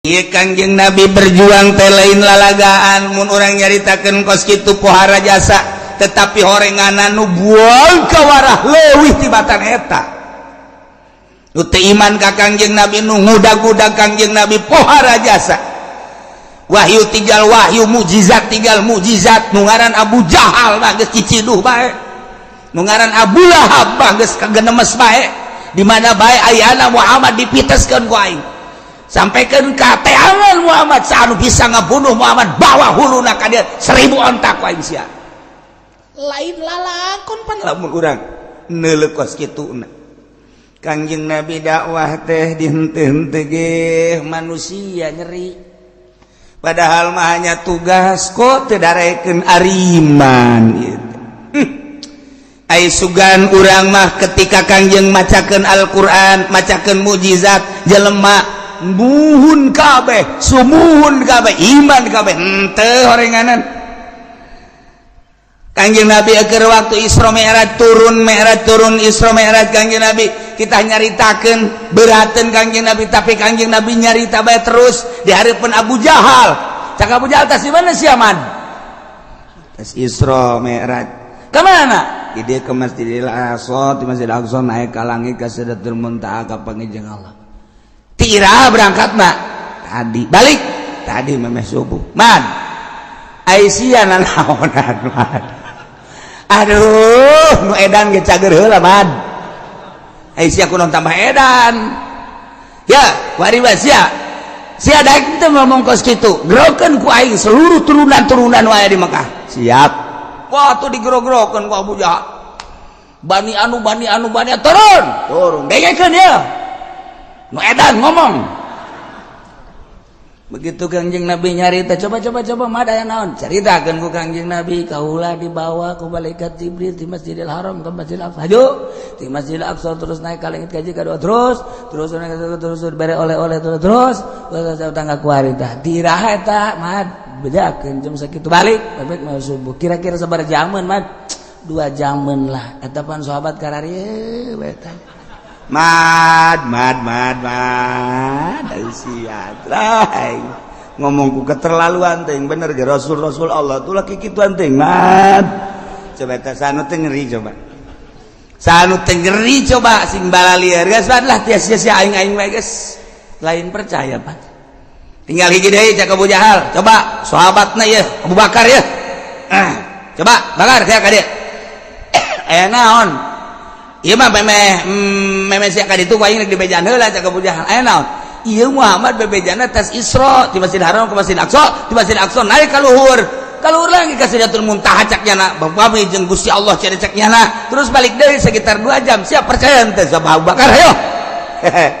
Ieu Kangjeng Nabi berjuang teh lain lalagaan. Mun urang nyaritakeun kos kitu pohara jasa, tetapi horenganan nu buang kawarah leuwih tibatan eta nu teu iman ka Kangjeng Nabi, nu ngudag-udag Kangjeng Nabi, pohara jasa. Wahyu tinggal wahyu, mukjizat tinggal mukjizat. Nu ngaran Abu Jahal mah geus ciciduh bae, nu ngaran Abu Lahab mah geus kagenemes bae. Di mana bae ayana Muhammad dipiteskeun ku aing, sampaikan ka teangan Muhammad. Anu bisa ngabunuh Muhammad, bawa huluna ka dia 1000 onta ku aing sia. Lain lalakon pan lamun urang neuleuh kos kituna. Kangjeng Nabi dakwah teh dihenteu-henteu ge manusia nyeri, padahal mah hanya tugas kok teu darekeun ariman gitu. Ai sugan urang mah ketika Kangjeng macakeun Al-Qur'an, macakeun mukjizat, jelema muhun kabeh, sumuhun kabeh, iman kabeh. Henteu horenganan. Kangjeng Nabi keur waktu Isra Mi'raj turun, Mi'raj turun, Isra Mi'raj, Kangjeng Nabi kita nyaritakeun berateun Kangjeng Nabi, tapi Kangjeng Nabi nyarita bae terus di hareupeun Abu Jahal. Cak Abu Jahal, "Tas di mana sia, Man?" "Tas Isra Mi'raj." "Ka mana?" "Di dieu, ke Masjidil Aqsa, di Masjidil Aqsa naik ka langit, ka Sidratul Muntaha, ka panggih Allah." "Tira berangkat, Mak?" "Tadi." "Balik?" "Tadi memeh subuh." "Man, ai sia nanaonan, Man?" "Aduh, nu edan ge cager heula, Man. Ai sia kunaon tambah edan?" "Ya, wari sia. Sia daek teu ngomong kos kitu. Gerokeun ku aing seluruh turunan-turunan wae di Mekah." "Siap." Wah, tuh digero-gerokeun ku Abu Jahal. Bani anu, bani anu, bani turun, turun. Dengekeun ya. Nu edan ngomong. Begitu Kangjeng Nabi nyarita, "Coba, coba, coba, mada yang naon?" Ceritakan ku Kangjeng Nabi, "Kaula dibawa ku malaikat Jibril di Masjidil Haram ke Masjidil Aqsa. Hajo di Masjidil Aqsa, terus naik ka langit kaji kadua, terus terus naik, terus terus bere oleh-oleh, terus terus terus tangga kuari. Tah tiraha eta, Mad?" "Bejakeun jam sakitu, balik balik mau subuh." "Kira-kira sabaraha jaman, Mad?" "2 jaman lah." Eta pan sahabat kararieu eta. Mad, mad, mad, mad, sia ngomongku keterlaluan ting. Bener ge rasul rasul Allah tuh laki kituan ting, Mad. Coba eta sanu teh ngeri, coba sanu teh ngeri, coba sing balalieur geus lah tia sia aing aing bae geus lain percaya. Pak, tinggal hiji deui. Cak Abu Jahal, "Coba sahabatna ya, Abu Bakar ya. Ah, coba Bakar kayak ka dieu." "Aya naon ieu mah?" "Memeh memeh sia ka ditu ku aing rek dibejaan heula." Cak Abu Jahal, "Aya naon ieu? Muhammad bebejana tas Isra di Masjid Haram ke Masjid Aqsa, di Masjid Aqsa naik ka luhur, ka luhur lagi ka Sidratul Muntaha, cak nyana bami jeung Gusti Allah cek cek nyana, terus balik deui sekitar 2 jam. Siap percaya henteu?" Sama Abu Bakar, "Ayo."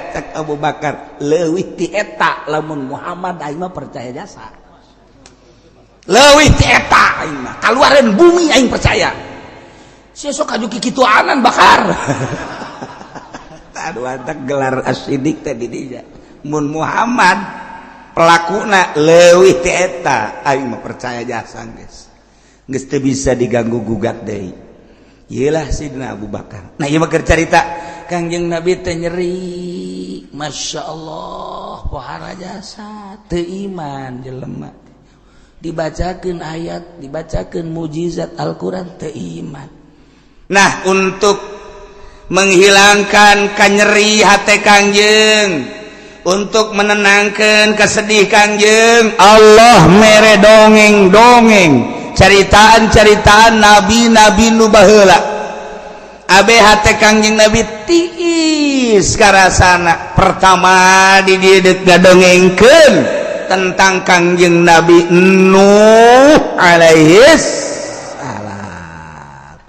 Cak Abu Bakar, "Leuwih ti eta lamun Muhammad, aing mah percaya jasa. Leuwih ti eta aing mah kaluareun bumi aing percaya. Sia sok aju kikituanan, Bakar." Aduh, antak gelar as-Siddiq teh di dinya. Mun Muhammad pelakuna leuwih ti eta, aing mah percaya jasa geus. Geus teu bisa diganggu gugat deui. Iyalah Sidina Abu Bakar. Nah, ieu mah keur carita Kangjeng Nabi teh nyeri. Masya Allah, pohara jasa teu iman jelema. Dibacakeun ayat, dibacakeun mujizat Al-Qur'an, teu iman. Nah, untuk menghilangkan kanyeri hati Kangjeng, untuk menenangkan kesedih Kangjeng, Allah mere dongeng-dongeng, ceritaan-ceritaan nabi-nabi nu baheula. Abe hate Kangjeng Nabi tiis karasana. Pertama di dieu ngadongengkeun tentang Kangjeng Nabi Nuh alaihis salam,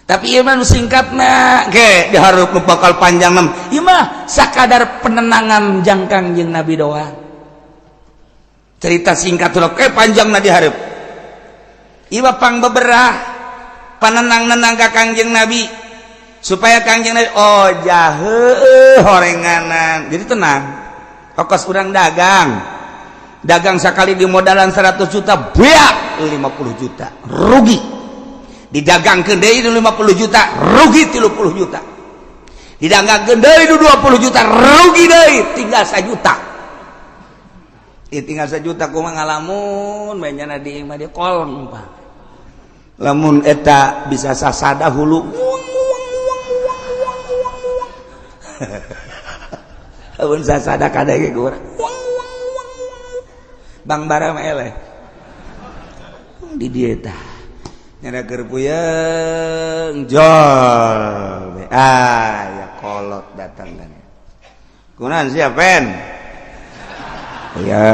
tapi ieu mah nu singkatna ge dihareup nu bakal panjang nem. Ieu mah sakadar penenangan jang Kangjeng Nabi doang, cerita singkat tuh ke panjangna dihareup. Ieu mah pang beberah panenang-nenang ka Kangjeng Nabi supaya Kangjeng Nabi, oh jahe horenganan, jadi tenang. Kos urang dagang, dagang sekali di modalan 100 juta, beak 50 juta rugi. Didagangkeun deui 50 juta, rugi 30 juta. Didagangkeun deui 20 juta, rugi deui, tinggal 1 juta. Tinggal sejuta kumaha ngalamun bae nyana di imah dia kolong pak. Lamun eta bisa sasada hulu. Lamun sasada kadege urang. Bang bara mah eleh. Di dieu tah. Nyana keur puyeng jol. Ah ya kolot datang kan. Kunaon sia pen? Ya,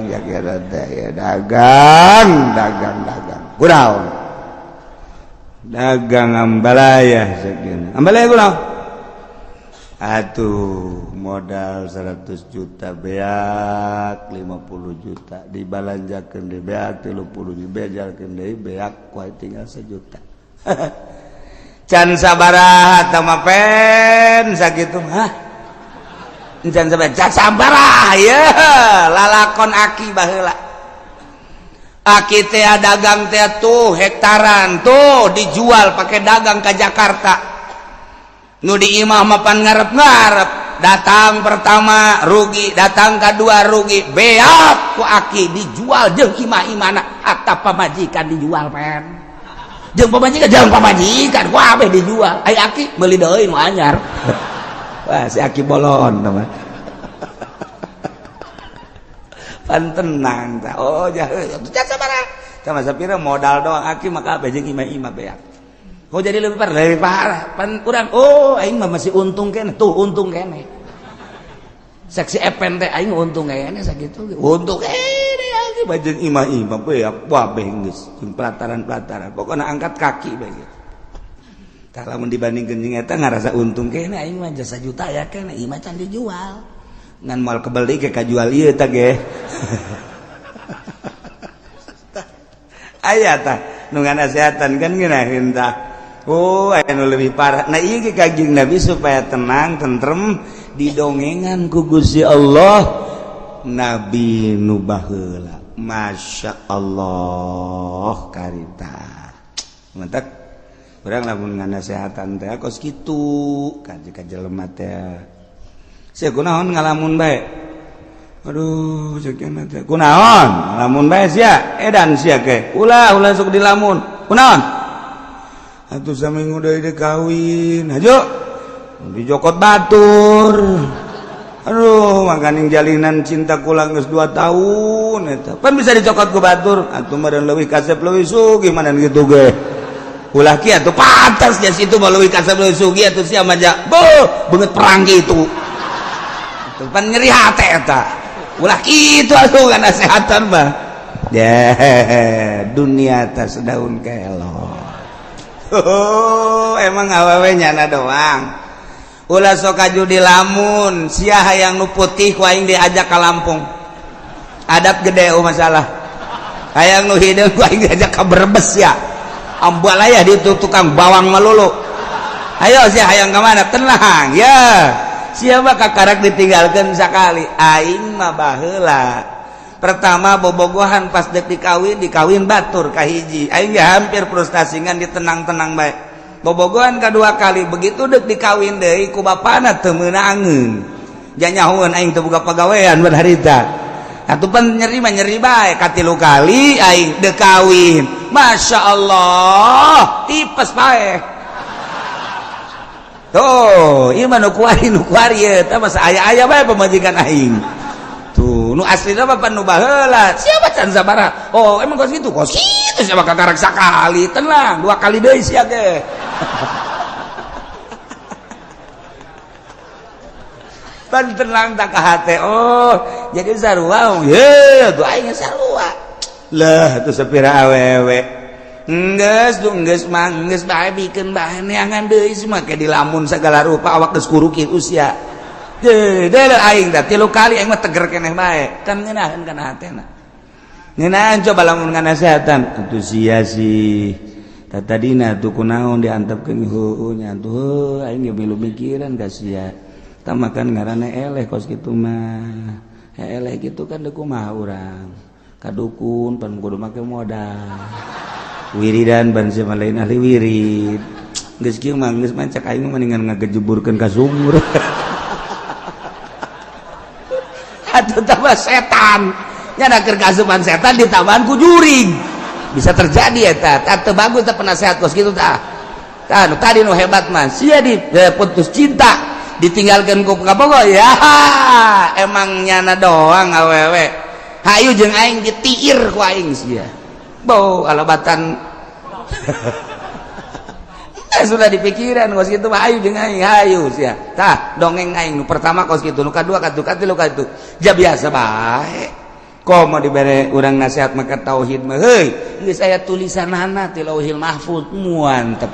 ya ya ya dagang, dagang, dagang. Kunaon? Dagang ambalaya sekian. Ambalaya kunaon? Atuh, modal 100 juta beak 50 juta dibalanjakeun deui beak 30 dibejalkeun deui beak kuai tinggal 1 juta. Can sabaraha tah mah pen sakitu mah. Can sabaraha ya lalakon aki baheula. Aki teh dagang teh tuh hektaran tuh dijual pakai dagang ke Jakarta. Nu di imah mapan ngarep-ngarep, datang pertama rugi, datang kedua rugi, beak ku aki dijual jeung imah-imahna hatta pamajikan dijual pen. Jeung pamajikan ku abeh dijual. Ai aki meuli deui nu anyar. Wah, si aki bolon teman. Pan tenang ta. Oh, jasa sabaraha. Sama sapira modal doang aki maka abeh jeung imah-imah beak. Oh jadi lebih parah, lebih parah. Pan urang oh aing mah masih untung keneh, tuh untung keneh. Saksi epen teh aing untung keneh sakitu. Untung keneh aki bajeng imah-imah beak wabeh geus jeung pelataran-pelataran. Pokona angkat kaki bae gitu. Tah lamun dibandingkeun jeung eta ngarasa untung keneh aing mah jasa juta ya keneh imah can dijual. Ngan moal kebel deui ke kajual ieu tah ge. Aya tah nu nganasehatan kan ngeunaheun tah. Oh, aya nu leuwih parah. Nah ieu ge Kanjeng Nabi supaya tenang, tentrem didongengan ku Gusti Allah Nabi nu baheula. Masya Allah karita. Mantak urang lamun nganasehatan teh kos kitu ka jelema teh. Sia kunaon ngalamun bae? Aduh, ceuk teh. Kunaon? Ngalamun bae sia? Edan sia ke. Ulah ulah sok dilamun. Kunaon? Atuh saminggu deui deui kawin. Hajo. Dijokot batur. Aduh, makaning jalinan cinta kula geus 2 tahun eta. Pan bisa dicokot ku batur. Atuh meureun leuwih kasep leuwih sugih mana kitu ge. Ulah kieu atuh pantas nya situ mah leuwih kasep leuwih sugih atuh sia mah ja. Beuh, beungeut perang kitu. Atuh pan nyeri hate eta. Ulah kitu atuh nasehatan mah. Ya, dunia atas daun kelor. Oh, emang awewe nyana doang. Ulah sok kaju di lamun, sia hayang nu putih ku aing diajak ka Lampung. Adab gede oh masalah. Hayang nu hideung ku aing diajak ka Brebes ya. Ambalaya di tukang bawang melulu. Ayo sia hayang ka mana? Tenang ya. Sia mah kakarak ditinggalkeun sakali. Aing mah baheula. Pertama bobogohan pas dek dikawin, dikawin batur kahiji. Aing ge hampir frustasi ngan ditenang-tenang bae. Bobogohan kedua kali begitu dek dikawin deui ku bapana teu meunangeun. Janyahoeun aing teu boga pagawean ban harita. Atuh pan nyeri mah nyeri bae katilu kali aing dek kawin. Masya Allah, tipes bae. Tuh, ieu mah nu kuari ieu tah masa aya-aya bae pamajikan aing. Tuh, nu aslina mah pan nu baheula. Siapa can sabaraha? Oh, emang kos kitu? Kos kitu siapa kakarak sakali. Tenang, 2 kali deui sia ge. Pan tenang tak ka hate. Oh, jadi sarua. Ye, tuh aing sarua. Lah, tuh sapira awewe. Enggeus, tuh enggeus mah enggeus bae bikeun bae neangan deui semua ke dilamun segala rupa awak geus kuruki usia. Deh, aing dah 3 kali aing mah teger keneh bae. Kan ngeunaheun kana hatena. Ngeunaheun coba lamun nganasehatan. Atuh sia sih. Tadina tuh kunaon diantepkeun heueuh nya tuh aing ge milu mikiran ka sia. Tah makan ngaranna eleh kos kitu mah. Eleh kitu kan deuk kumaha urang. Ka dukun pan kudu make modal. Wiridan ban sia lain ahli wirid. Geus kieu mah geus mah cek aing mah mendingan ngagejeburkeun ka sumur. Atuh tambah setan. Nya keur kaasupan setan ditambahan ku jurig. Bisa terjadi eta. Teu bagus teh penasehat kos kitu tah. Tah nu tadi nu hebat mah sia di putus cinta ditinggalkeun ku kabogoh ya emang nyana doang awewe. Hayu jeung aing ditiir ku aing sia. Bau alabatan. Sudah dipikiran kos kitu mah hayu jeung aing hayu sia. Tah dongeng aing nu pertama kos kitu, nu kadua katuh, katilu katuh. Ja biasa bae. Komo dibere urang nasihat maka tauhid mah heuy geus aya tulisanana ti Lauhil Mahfuz mantep.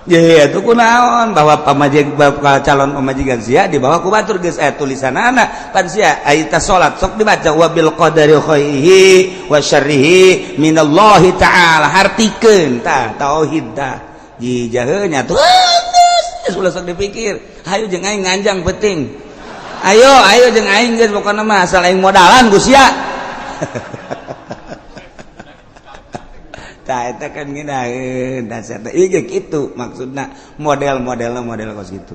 Ya itu kunaon bahwa pamajik calon pamajikan sia dibawa ku batur geus aya tulisanana pan sia aya salat sok dibaca wabil qadari khairihi wa syarrihi minallahi ta'ala hartikeun tah tauhid tah jijaheunya tuh geus ulah sok dipikir hayu jeung aing nganjang penting ayo ayo jeung aing geus pokona mah asal aing modalan ku sia. Tah eta kan ngeunaheun dasar teh ieu kitu maksudna model-modelna model kos kitu.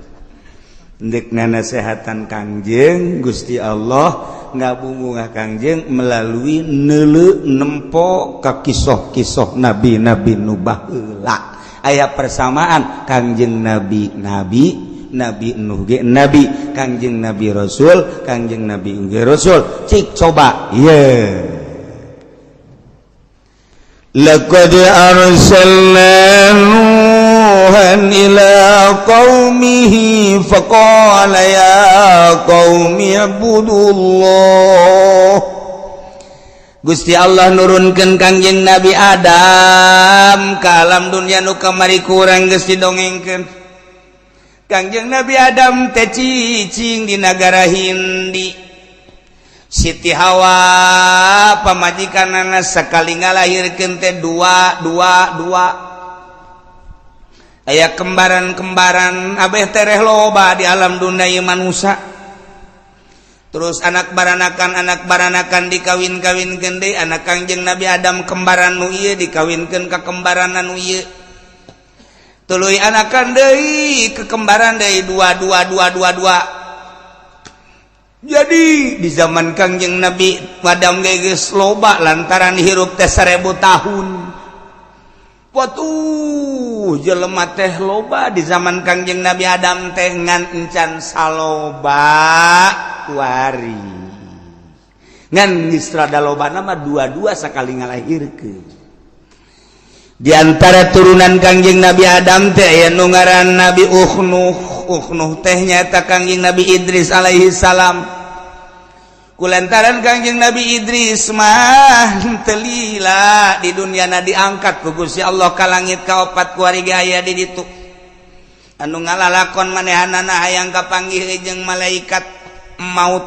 Ndek nasehatan Kangjeng Gusti Allah ngabungah Kangjeng melalui neuleu nempo ka kisoh-kisoh nabi-nabi nu baheula. Aya persamaan Kangjeng Nabi nabi, Nabi Nuh ge nabi, Kangjeng Nabi Rasul, Kangjeng Nabi ge Rasul. Cik coba ieu. Laqad arsalna Nuhan ila qaumihi faqala ya qaumi ibudullah. Gusti Allah nurunkeun Kangjeng Nabi Adam ka alam dunia nu kamari kurang geus didongengkeun. Kangjeng Nabi Adam teh cicing di nagara Hindi. Siti Hawa pamajikanana sakali ngalahirkeun teh dua dua dua. Aya kembaran-kembaran abeh tereh loba di alam dunia ieu manusa. Terus anak baranakan dikawin-kawinkeun deui anak Kangjeng Nabi Adam kembaran nu ieu dikawinkeun ka kembaran nu ieu. Tuluy anakan deui ke kembaran deui dua dua dua dua dua. Jadi di zaman Kangjeng Nabi Adam geus loba lantaran hirup teh 1000 tahun. Watuh jelema teh loba di zaman Kangjeng Nabi Adam teh ngan encan saloba kuari. Ngan geus rada lobana mah dua-dua sakali ngalahirkeun. Di antara turunan Kangjeng Nabi Adam teh aya nu ngaran Nabi Ukhnuh. Ukhnuh teh nyaeta Kangjeng Nabi Idris alaihi salam. Kulantaran Kangjeng Nabi Idris mah teu lila di dunia na diangkat ku Gusti Allah ka langit kaopat kuari ge aya di ditu. Anu ngalalakon manehanana hayang kapanggih jeung malaikat maut.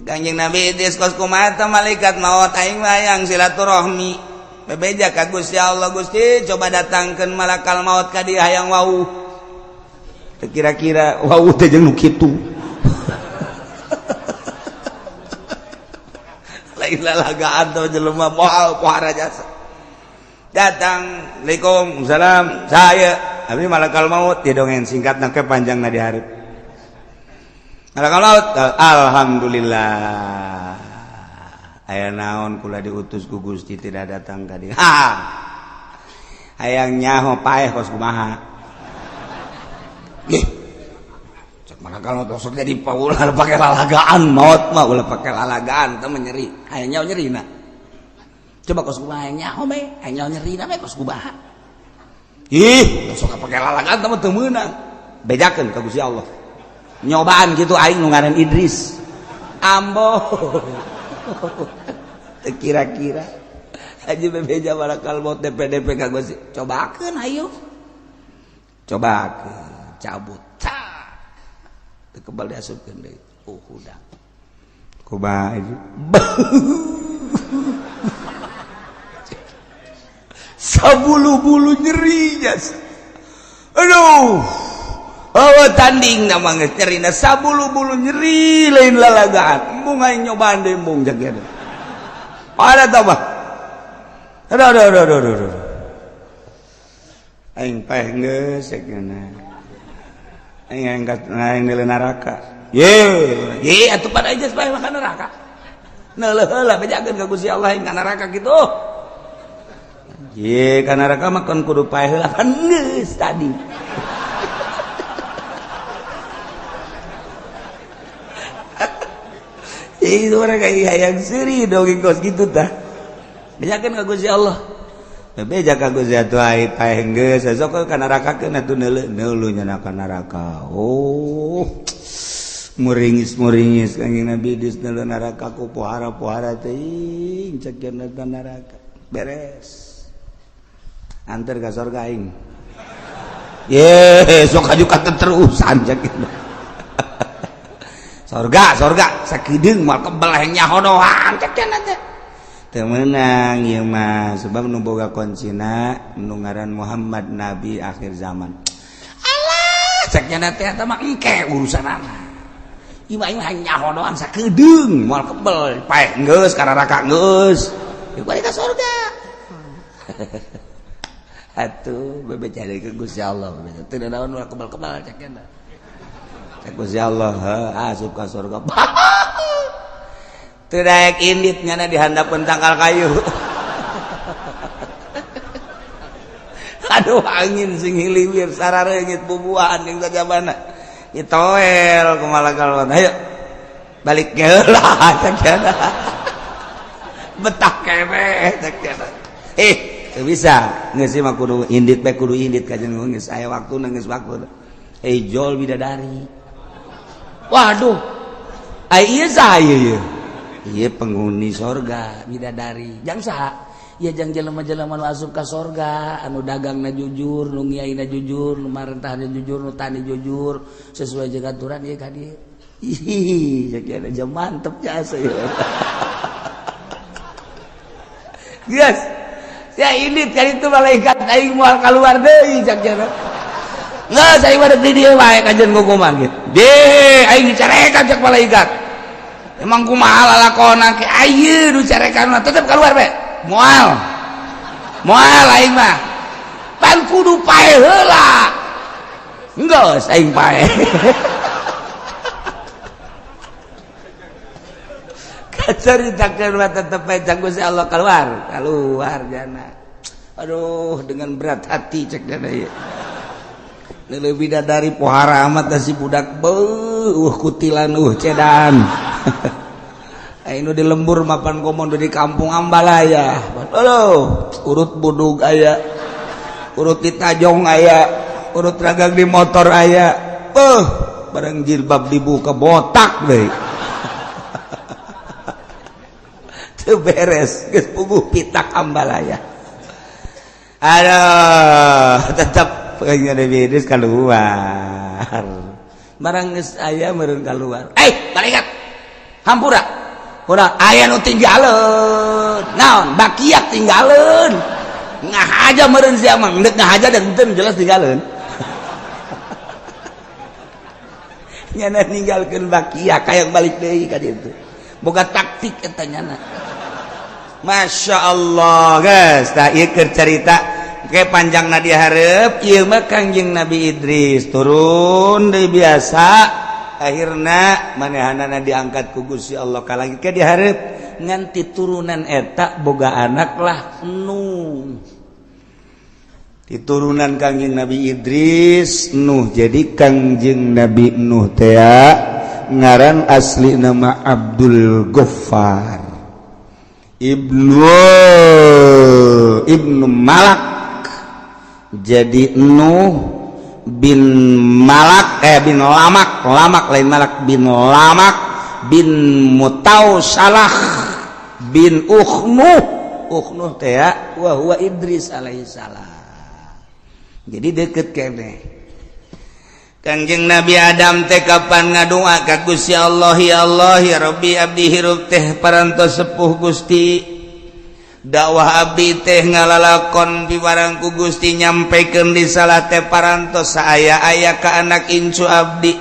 Kangjeng Nabi Idris kos kumaha teh malaikat maut aing mah hayang silaturahmi. Bebeja ka Gusti Allah, Gusti coba datangkeun malakal maut ka dieu hayang wau. Teu kira-kira wau teh jeung nu kitu. Lain lalagaan teh jelema moal pohara jasa. Datang, Assalamualaikum, salam, saya abdi malakal maut dia dongeng singkat ke panjangna di hareup. Malakal maut, alhamdulillah. Aya naon kula diutus ku Gusti tidak datang ka dieu. Ha. Hayang nyaho paeh kos kumaha. Ih. Cek malakal maut sok jadi paulah pake lalagaan maut mah ulah pake lalagaan teh nyeri. Hayang nyaho nyerina. Coba kos kumaha hayang nyaho bae, hayang nyaho nyerina bae kos kumaha. Ih, sok pake lalagaan teh mah teu meunang. Bejakeun ka Gusti Allah. Nyobaan kitu aing nu ngaran Idris. Ambo. Kira-kira aja bebeja barakal maut DPDP ka Gusti. Cobakeun ayo. Cobakeun, cabut. Teu kebal diasupkeun deui. Oh, udah. Kumaha ieu? Sabulu-bulu nyeri jas. Aduh. Oh, tanding nama geus nyerina sabulu-bulu nyeri lain lalagaan. Embung aing nyobaan deui embung jaga. Ada tambah. Aduh aduh aduh aduh aduh. Aing paeh geus cenah. Aing angkat aing nilai neraka. Ye, ye atuh pada aja supaya makan neraka. Neuleuh heula bejakeun ka Gusti Allah ka neraka kitu. Ye, ka neraka mah kan kudu paeh heula kan geus tadi. Itu mereka hayang seuri dongeng kos kitu tah. Bejakeun ka Gusti Allah. Beja ka Gusti atuh ai paeh geus sok ka neraka keun atuh neuleuh neuleuh nya ka neraka. Oh. Muringis-muringis Kangjeng Nabi Idris neuleuh neraka ku pohara-pohara teuing cek neraka. Beres. Anter ka sorga aing. Ye, sok aju ka terusan cek. Sorga, sorga, sakedeung moal kebel hayang nyahodohan cek cenah teh. Teu meunang ieu mah sebab nu boga kuncina nu ngaran Muhammad nabi akhir zaman. Alah, cek cenah teh eta mah engke urusanana. Ieu mah hayang nyahodohan sakedeung moal kebel paeh geus ka neraka geus. Ieu balik ka sorga. Atuh bebe cari ke Gusti Allah bebe. Teu naon moal kebel-kebel cek cenah. Gusti Allah asup ka surga. Teu daek indit nyana di handapeun tangkal kayu. Aduh angin sing hiliwir sarareungit bubuahan jeung sajabana. Itoel kumaha kalon. Ayo balik heula cek cenah. Betah keneh cek cenah. Teu bisa. Geus mah kudu indit bae kudu indit ka jeung geus aya waktuna geus waktu. Jol bidadari. Waduh, iya saya ya. Iya penghuni sorga bidadari. Jang saha? Ya jang jelema-jelema nu asup ka sorga, anu dagangna jujur, nu ngiaina jujur, nu marentahna jujur, nu tani jujur, sesuai jeung aturan ieu ka dieu. Ih, sakieu aja mantep jasa ieu. Geus. Ya indit ka ditu malaikat aing moal kaluar deui cak cenah. Nggak, saya mah di dieu wae kajian kukuman gitu. Deh, aing dicarekan cek malaikat. Emang kumaha lalakona ke ayeuna nu carekan mah tetep keluar bae. Moal. Moal aing mah. Pan kudu pae heula. Geus aing pae. Kacaritakeun mah tetep bae cek Gusti Allah keluar, keluar jana. Aduh, dengan berat hati cek dana ieu. Lebih dari pohara amat si budak beuh kutilan cedan. Ayo di lembur mapan komodo di kampung Ambalaya. Aduh, urut budug aya, urut di tajong aya, urut ragang di motor aya. Beuh, bareng jilbab dibuka botak deui. Teu beres, geus puguh pitak Ambalaya. Aduh, tetap pokoknya Nabi Idris keluar. Barang geus aya meureun keluar. Malaikat. Hampura. Kurang aya nu tinggaleun. Naon? Bakiak tinggaleun. Ngahaja meureun sia mah, endek ngahaja dan henteu jelas tinggaleun. Nyana ninggalkeun bakiak hayang balik deui ka ditu. Boga taktik eta nyana. Masya Allah, guys. Tah ieu keur carita oke panjang na dihareup ieu mah Kangjeng Nabi Idris turun deui biasa akhirna manehanana diangkat ku Gusti Allah ka langit ke dihareup nganti turunan eta boga anak lah Nuh. Diturunan Kangjeng Nabi Idris Nuh. Jadi Kangjeng Nabi Nuh teh ngaran asli nama Abdul Ghaffar Ibnu Malak. Jadi Nuh bin Malak bin Lamak, Lamak lain Malak, bin Lamak bin Mutausalah bin Ukhnuh. Ukhnuh teh wa huwa Idris alaihi salam. Jadi deket keneh. Kangjeng Nabi Adam teh kapan ngadua ka Gusti Allah, ya Allah ya Rabbi abdi hirup teh parantos sepuh Gusti. Dakwah abdi teh ngalalakon piwarang ku Gusti nyampaikan di salah teh parantos saaya-aya ka anak incu abdi.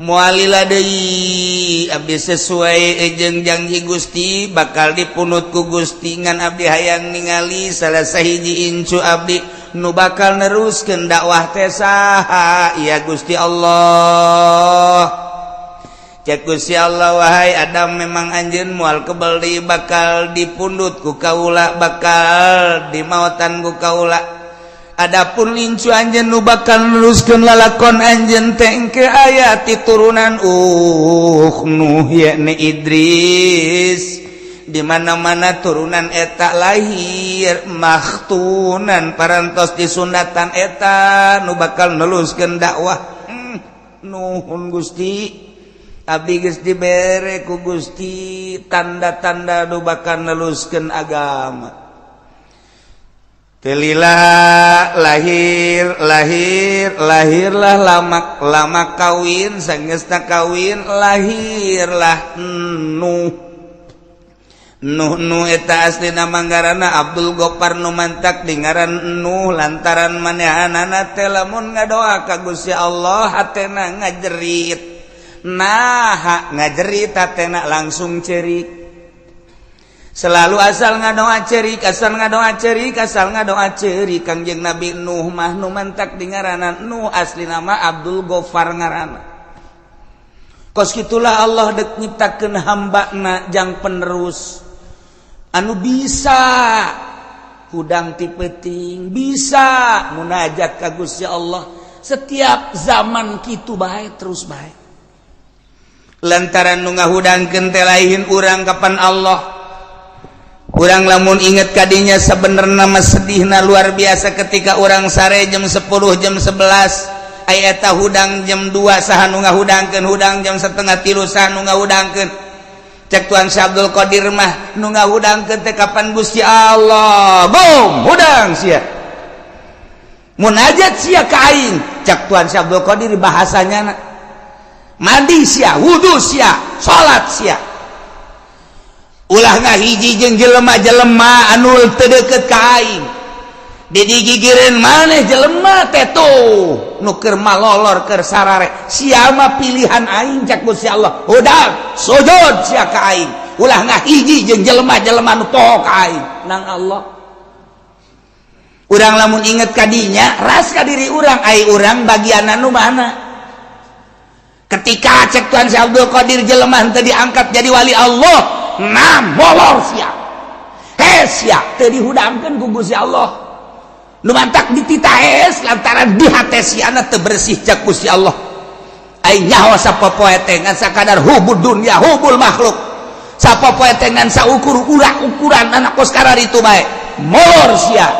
Mualila deui abdi sesuai jeung janji Gusti bakal dipunut ku Gusti ngan abdi hayang ningali salah sahiji incu abdi nu bakal neruskeun dakwah teh saha ya Gusti Allah. Cek Gusti Allah, wahai Adam, memang anjeun moal kebel deui, bakal dipundut ku kaula, bakal dimautan ku kaula. Adapun lincu anjeun nu bakal neruskeun lalakon anjeun teh engke aya ti turunan Nuh, yakni Idris. Di mana-mana turunan eta lahir makhtunan, parantos disunatan, eta nu bakal neluskeun dakwah. Nuhun Gusti, abdi geus dibere ku Gusti tanda-tanda nu bakal neluskeun agama. Teu lila lahir lahir lahirlah Lamak. Lamak kawin, sangesna kawin lahirlah Nuh. Nuh nu eta asli nama ngaranna Abdul Gopar, nu mantak di ngaran Nuh lantaran manehanana teh lamun ngadoa ka Gusti Allah hatena ngajerit. Nah, ngajerit hatena langsung cerik. Selalu asal ngadoa cerik, asal ngadoa cerik, asal ngadoa cerik. Kangjeng Nabi Nuh mah nu mantak di ngaranan Nuh, asli nama Abdul Gofar ngaranna. Kos kitulah Allah dek nyiptakeun hambana jang penerus anu bisa hudang ti peuting, bisa munajat ka Gusti Allah setiap zaman, kitu bae terus bae. Lantaran nu ngahudangkeun teh lain urang, kapan Allah. Urang lamun inget kadinya sebenarnya nama sedihna luar biasa ketika urang sare jam 10, jam 11, aya eta hudang jam 2, saha nu ngahudangkeun? Hudang jam 2.30, saha nu ngahudangkeun? Cek Tuan Syekh Abdul Qadir mah nu ngahudangkeun teh kapan Gusti Allah. Bom hudang sia, munajat sia ka aing, cek Tuan Syekh Abdul Qadir bahasanya. Mandi sia, wudu sia, salat sia, ulah ngahiji jeung jelema-jelema anu teu deukeut ka aing. Digigireun maneh jelema teh tuh nu keur malolor, keur sarare, sia mah pilihan aing, cek Gusti Allah. Hudang sujud sia ka aing, ulah ngahiji jeung jelema-jelema nu poho ka aing nang Allah. Urang lamun inget kadinya ras ka diri urang, ai urang bagian anu mana ketika cek Tuhan Syekh Abdul Qadir jelema teu diangkat jadi wali Allah? Nah, molor sia, hes sia, teu dihudangkeun ku Gusti Allah. Nu mantak dititah hes lantaran di hate siana teu bersih, cek Gusti Allah. Ai nyaho sapopoe teh ngan sakadar hubud dunya, hubul makhluk. Sapopoe teh ngan saukur urak ukuran anak kos itu bae. Molor sia,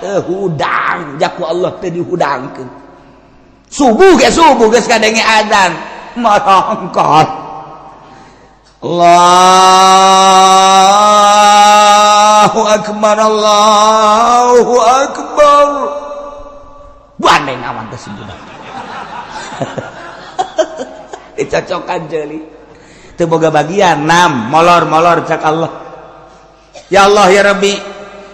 teu hudang jaku Allah, teu dihudangkeun. Subuh ge, subuh geus kadenge adzan morongkot. Allahu akbar, Allahu akbar. Bandeng awan teh si budak dicocokan jeli teu boga bagian. Nam molor-molor cak Allah. Ya Allah, ya Rabbi,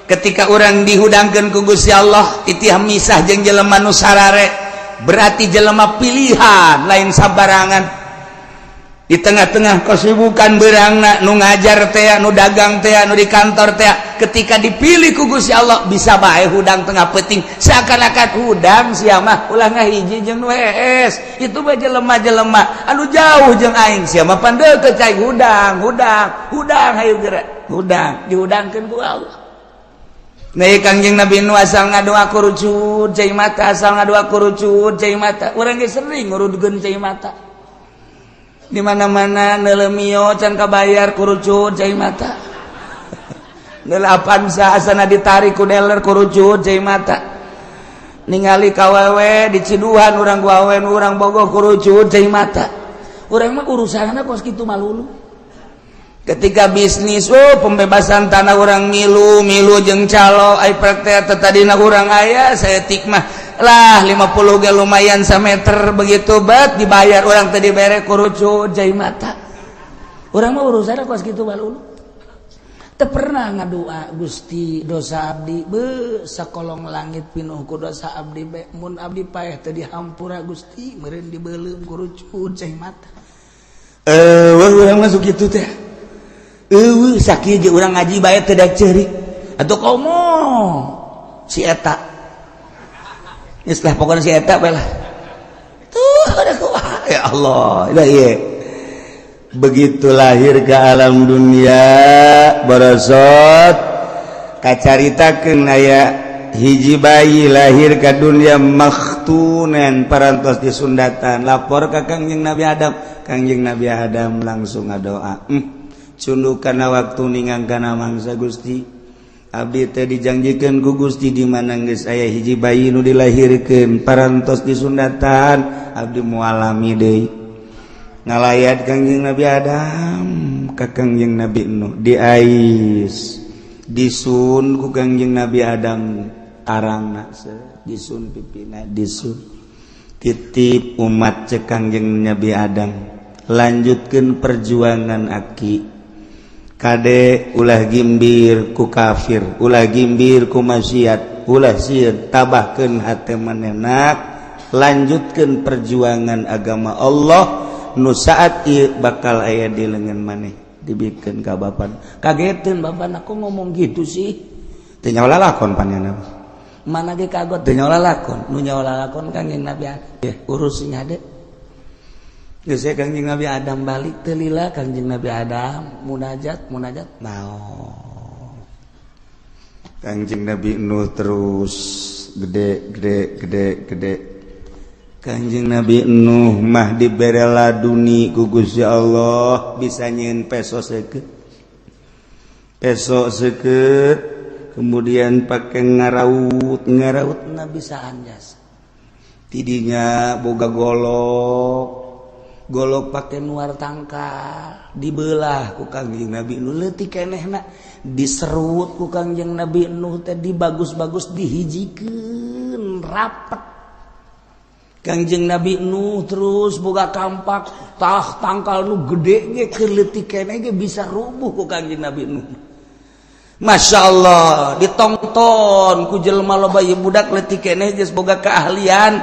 ketika orang dihudangkeun ku Gusti Allah titih misah jeung jelema nu sarare, berarti jelema pilihan, lain sabarangan. Di tengah-tengah kesibukan berangna, nu ngajar teh, nu dagang teh, nu di kantor teh, ketika dipilih ku Gusti Allah bisa bae hudang tengah peuting, seakan-akan hudang sia mah ulah ngahiji jeung nu hees, itu bae jelema-jelema anu jauh jeung aing, sia mah pan deukeut cai. Hudang, hudang, hudang, hayu geura hudang, dihudangkeun ku Allah. Nah, Kangjeng Nabi nu asal ngadoa kurucut cai mata, asal ngadoa kurucut cai mata. Urang ge sering ngurudkeun cai mata. Di mana-mana neuleuh Mio can kabayar, kurucut cai mata. Neuleuh Avanza asana ditarik ku dealer, kurucut cai mata. Ningali kawewe di ciduhan urang, ku awewe urang bogoh, kurucut cai mata. Urang mah urusanna kos kitu malulu. Ketika bisnis, oh, pembebasan tanah orang milu milu jeung calo, ai praktek tadina urang aya saeutik mah lah, 50 ge lumayan sameter. Begitu bet dibayar orang tadi bere, kurucut cai mata. Urang mah urusanna kos kitu malulu. Teu pernah ngadoa, Gusti, dosa abdi be sakolong langit pinuh ku dosa abdi be, mun abdi paeh teu dihampura Gusti, meureun dibeuleum, kurucut cai mata. Eh, urang masuk kitu teh. Eueuh sakieu ge urang ngaji bae teu daek ceurik atuh, komo si eta geus lah, pokona si eta bae lah tuh. Ada kumaha, ya Allah, da ieu. Begitu lahir ke alam dunia, borosot kacaritakeun aya hiji bayi lahir ke dunia makhtunan, parantos disundatan. Lapor ke Kangjeng Nabi Adam. Kangjeng Nabi Adam langsung ngadoa, cunduk kana waktu ningang kana mangsa. Gusti, abdi teh dijanjikan ku Gusti di mana geus aya hiji bayi nu dilahirkeun parantos disundatan, abdi moal lami deui. Ngalayat Kangjeng Nabi Adam ka Kangjeng Nabi Nuh, diais, disun ku Kangjeng Nabi Adam arangna, disun pipina, disun. "Titip umat," cek Kangjeng Nabi Adam, "lanjutkan perjuangan aki. Kade, ulah gimbir ku kafir, ulah gimbir ku maksiat, ulah sieun, tabahkeun hate manehna, lanjutkan perjuangan agama Allah nu saat ieu bakal aya di lengan maneh." Dibikeun ka bapak. Kageteun bapak, aku ngomong gitu sih. Teu nyaho lalakon panjana mana ge kagot, teu nyaho lalakon. Nu nyaho lalakon Kangjeng Nabi Adam. Urus sing hade. Geus, Kangjeng Nabi Adam balik. Teu lila Kangjeng Nabi Adam munajat, munajat naon. Kangjeng Nabi Nuh terus gede, gede, gede, gede. Kanjeng Nabi Nuh mah dibere laduni ku Gusti Allah, bisa nyieun peso seukeut, peso seukeut, kemudian pakai ngaraut, ngaraut na bisa anjas. Tidinya boga golok, golok pakai nuar tangkal, dibelah ku Kangjeng Nabi Nuh leutik kenehna, diserut ku Kangjeng Nabi Nuh teh, dibagus-bagus, dihijikeun rapet. Kangjeng Nabi Nuh terus boga kampak, tah tangkal nu gede ge, keur leutik keneh ge bisa rubuh ku Kangjeng Nabi Nuh. Masya Allah, ditonton ku jelema loba. Ieu budak leutik keneh geus boga keahlian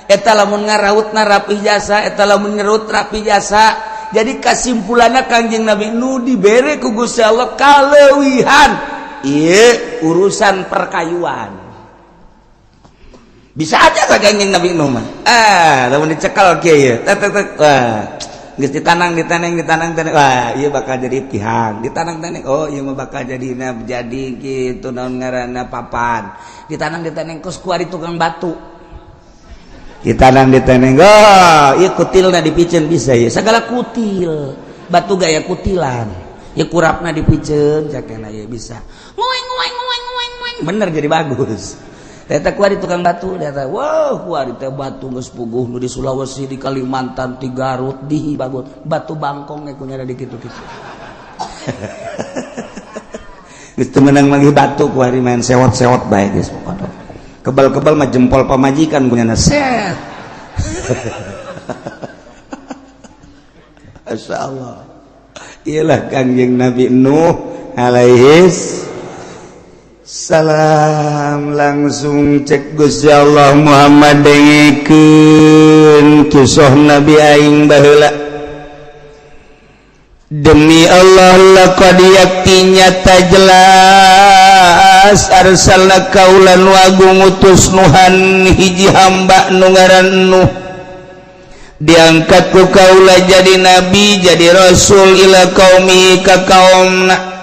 eta, lamun ngarautna rapi jasa, eta lamun nyerut rapi jasa. Jadi kesimpulannya, Kangjeng Nabi Nuh dibere ku Gusti Allah kaleuwihan ieu urusan perkayuan. Bisa aja lah Kangjeng Nabi Nuh mah. Ah, lamun dicekal kieu ya, tek tek tek, wah, geus ditanang, ditanang, ditanang, tanang, wah, ieu bakal jadi tihang. Ditanang tanang, oh, ieu mah bakal jadi jadi gitu, naon ngaranna, papan. Ditanang, ditanang, kos kuari tukang batu. Ditanang, ditanang, oh, ieu kutilna dipiceun bisa ya, segala kutil batu gaya kutilan ya, kurapna dipiceun cakena ya bisa ngueng ngueng ngueng ngueng ngueng, bener jadi bagus. Eta kuari tukang batu, eta wow, kuari teh batu geus puguh nu di Sulawesi, di Kalimantan, di Garut, di bagus. Batu bangkong ge kunyana di kitu-kitu. Geus teu meunang manggih batu kuari, main sewot-sewot bae geus pokona. Kebal-kebal mah jempol pamajikan kunyana set. Masya Allah. Iyalah Kangjeng Nabi Nuh alaihis salam. Langsung cek Gusti Allah, "Muhammad, dengekeun kisah Nabi aing baheula. Demi Allah, laqad, yakti nyata jelas, arsalna, kaula nu agung ngutus, Nuhan, hiji hamba nu ngaran Nuh, diangkat ku kaula jadi nabi, jadi rasul, ila qaumi, ka kaumna."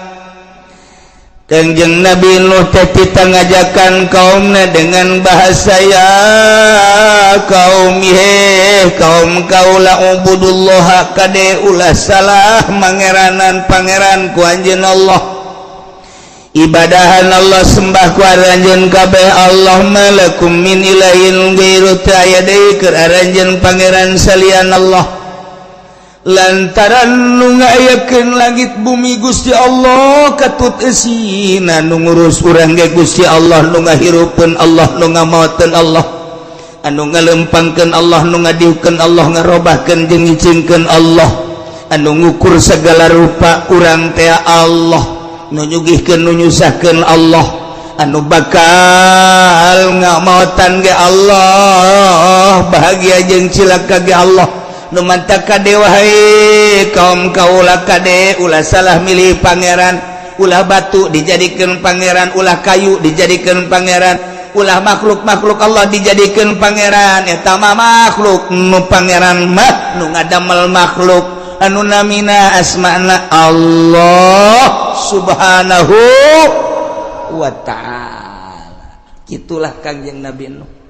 Kangjeng Nabi Nuh teh ngajakan kaumna dengan bahasa, "Ya kaum, he kaum kaula, ubudullah, kade ulah salah mangeranan pangeran ku anjeun Allah, ibadahan Allah, sembah ku aranjeun kabeh Allah. Malakum min ilahin ghairu, teu aya deui keur aranjeun pangeran salian Allah, lantaran nu ngayakeun langit bumi Gusti Allah, katut eusina, nu ngurus urang ge Gusti Allah, nu ngahirupeun Allah, nu ngamaoteun Allah, anu ngalempangkeun Allah, nu ngadiukeun Allah, ngarobahkeun jeung ngicingkeun Allah, anu ngukur segala rupa urang teh Allah, nu nyugihkeun, nu nyusahkeun Allah, anu bakal ngamaotan ge Allah, bahagia jeung cilaka ge Allah. Nu mantak kade, wahai kaum kaula, kade ulah salah milih pangeran. Ulah batu dijadikan pangeran, ulah kayu dijadikan pangeran, ulah makhluk-makhluk Allah dijadikan pangeran. Eta mah makhluk. Nu pangeran mah nu ngadamel makhluk. Anu namina asmana Allah Subhanahu wa ta'ala. Itulah Kangjeng Nabi Nuh.